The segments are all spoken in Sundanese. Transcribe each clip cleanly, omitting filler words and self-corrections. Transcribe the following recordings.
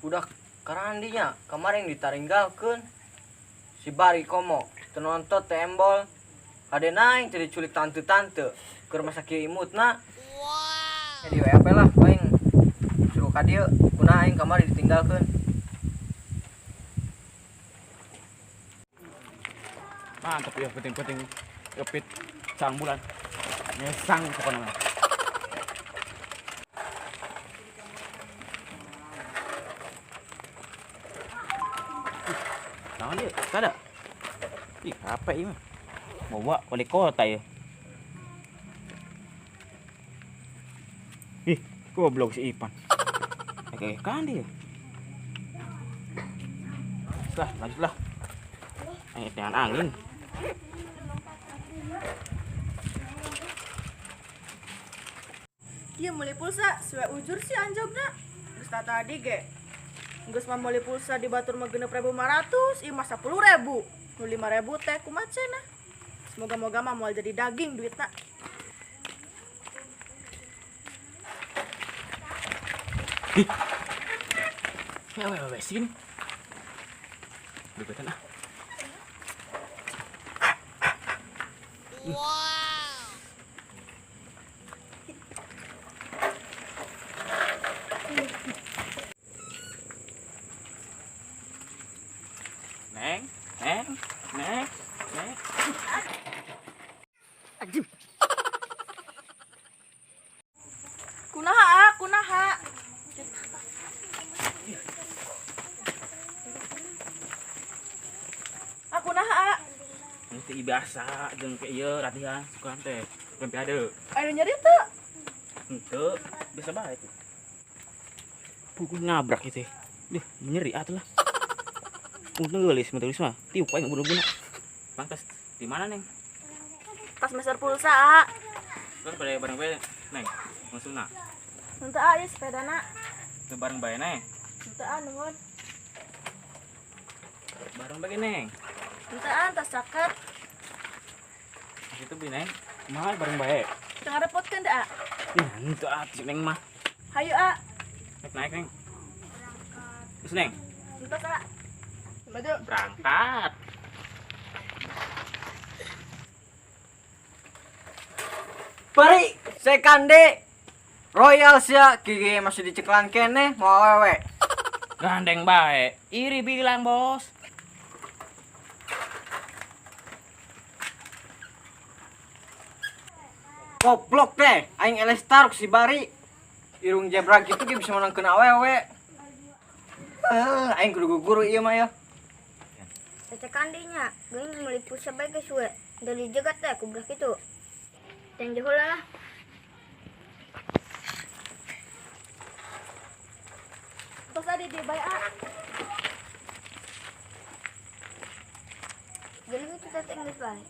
Udah karandinya kemarin ditaringgalkeun. Si Bari komo teu nonton teh embol. Kade naing teu diculik tante-tante keur masa kieu imutna. Wow. Jadi WP lah aing suruh ka dieu kunaha aing kamari ditinggalkeun. Mantap ya penting-penting kepit sang bulan. Ngesang pokoknya. Tangan dia, kada. Ih, apa ini? Bawa wali kota ya. Ih, goblok si Ipan. Oke, kan dia. Lah, lanjutlah. Dengan angin. Iya meuli pulsa, suwe ujur sih anjogna. Geus tadi ge. Geus mah meuli pulsa di batur mah 6.500, ieu mah 10.000. Nu 5.000 teh kumaha cenah. Semoga-moga mah moal jadi daging duitna. Ih. Ya we sini. Deketan ah. Wow. Neng, neng, neng, neng. Anjing. Kunaha, ah, kunaha. Ah, kunaha, ah. Ini biasa jeung ke ieu latihan sukan teh olimpiade. Aya nyeri teu? Henteu, biasa bae tuh. Pukul nabrak ieu teh. Duh, nyeri atuh lah. Untung geulis mah mah. Tiup aing bunuh-bunuh. Bang tas di mana, Neng? Tas meser pulsa, ah. Terus pada bareng bae, Neng. Maksudna? Henteu ah, ieu sepedana. Teu bareng bae, Neng. Henteu ah, nuhun. Bareng bae, Neng. Henteu ah, tas caket. Itu bi, Neng. Kumaha bareng bae? Teu ngarepotkeun da, ah. Ih, henteu ah, si Neng mah. Hayu, ah. Naik, naik, Neng. Terus, Neng. Entos, ah. Maju. Berangkat. Bari sekande Royal sia gigi masih diceklan kene mau awewe. Gandeng bae. Iri bilang, Bos. Goblok teh, aing eleh taruk si Bari. Irung jebrak gitu ge bisa menangkeun awewe. Aing kudu guru ieu mah ya. Tete kandinya, geuning meuli pulsa bae geus we. Dari jegat teh kubrak kitu. Teng jauh lah. Tos adi di bae ah. Geuning itu teh geus bae.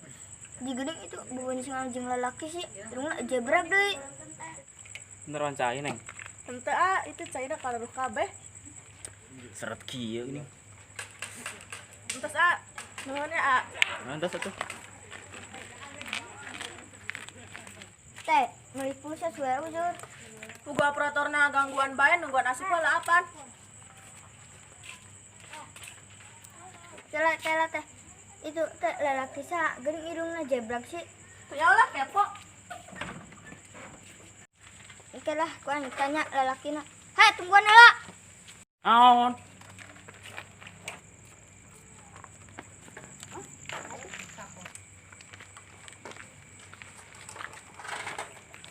Di geuning itu buboncengan jeung lalaki sih, irungna jebrak deui. Beneran cai, Neng. Henteu ah, itu caina kalaruh kabeh. Seret kieu ini. Entos ah, nuhun ya ah. Entos atuh. Teh, meuli pulsa suwe ujur. Pugu operatorna gangguan bae nungguan asup heula apan. Tela tela teh. Itu teh lalaki saha geuning irungna jebrak sih. Tuh ya lah kepo. Oke lah, ku aing tanya lalakina. Hei, tungguan heula. Naon?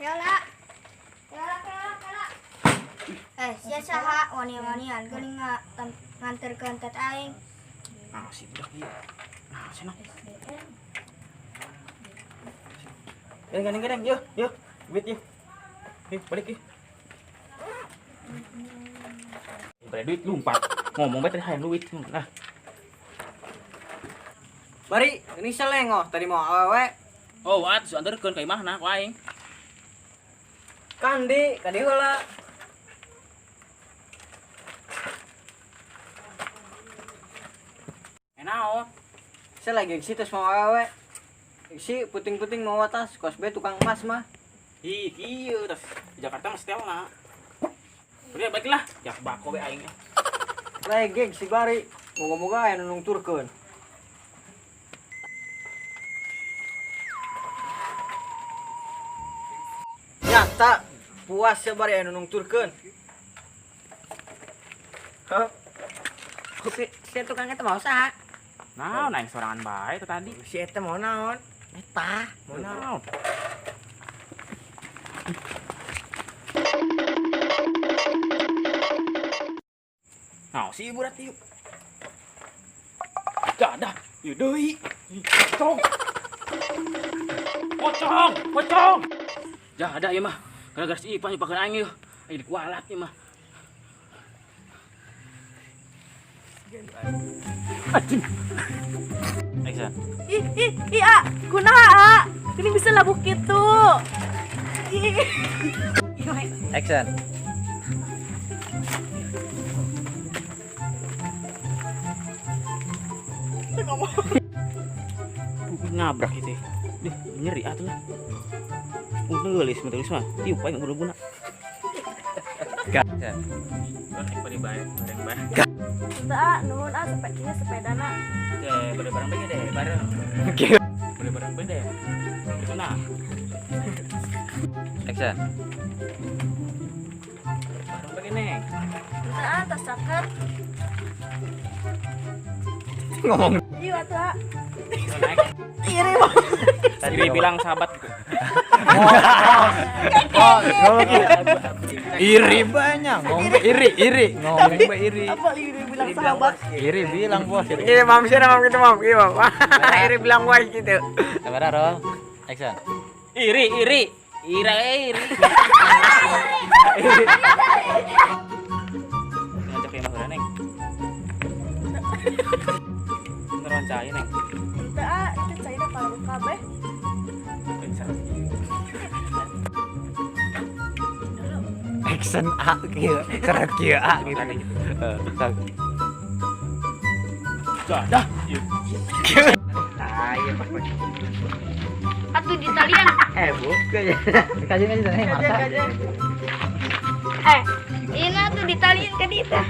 Kela. Kela, kela, kela. Sia saha wani-wanian geuning nganterkeun tet aing. Nah, si budak ieu. Nah, cenah. Gandeng, gandeng, yeuh, yeuh. Duit yeuh. Ih, balik yeuh. Balik duit lompat. Ngomong bae tadi hayang duit. Nah. Bari, ini selengoh tadi mau awewe. Oh, atuh anterkeun ka imahna ku aing. Kandi, kadi heula. Naon? Saya lagi gengsi terus mau awewe. Gengsi puting-puting mau atas, kos be tukang emas mah. Ih, kieu tas di Jakarta mah setelna. Udah baiklah, ya bako be aing. Legeg si Bari. Moga-moga aya nu nungturkeun. Nyata puas ya Bari aya nu nungturkeun. Hah? Si tukang eta mau saha? Naon aing sorangan bae teh tadi. Si eta mau naon? Eta mau naon? Nah, si ibu rat ieu. Dadah, ieu deui. Pocong. Pocong, pocong. Jadah ieu mah. Gara-gara si Ipan nyepakeun aing ieu. Aing dikualat ieu mah. Anjing. Action. Ih, ih, ih, ah, kunaha, ah. Ini bisa labuh kitu. Ih. Action. Ngabrak itu. Duh, nyeri atuh lah. Untung geulis mah mah. Tiup aing guna-guna. Gak. Bari bareng bareng. Teu ah, nuhun ah sepedanya sepedana. Teh, bari bareng bae deh, bareng. Bari bareng bae deh. Itu nah. Action. Bareng bae neng. Teu ah, tas caket. Ngomong. Iya atuh ah. Iri, iri bilang sahabat gitu. Iri banyak ngomong iri iri ngomong iri. Apa iri bilang sahabat? Iri bilang bos. Ini mam sih mam gitu mam, iya mam. Iri bilang wai gitu. Sabar roll. Action. Iri iri ira iri. Ngajak ya mah neng. Beneran cai neng. Teu ah, itu caina paruh kabeh. Action A kieu, seret kieu A gitu. Heeh. Dadah. Ah, iya pas. Atuh di talian. Eh, bukan. Kajian aja nih, masa. Eh, ini atuh di talian ke dieu teh.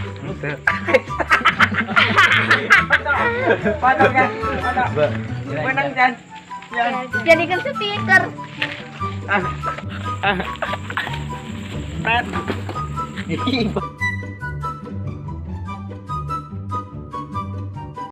Patah kan? Patah. Menang kan? Jadikan speaker. Ah.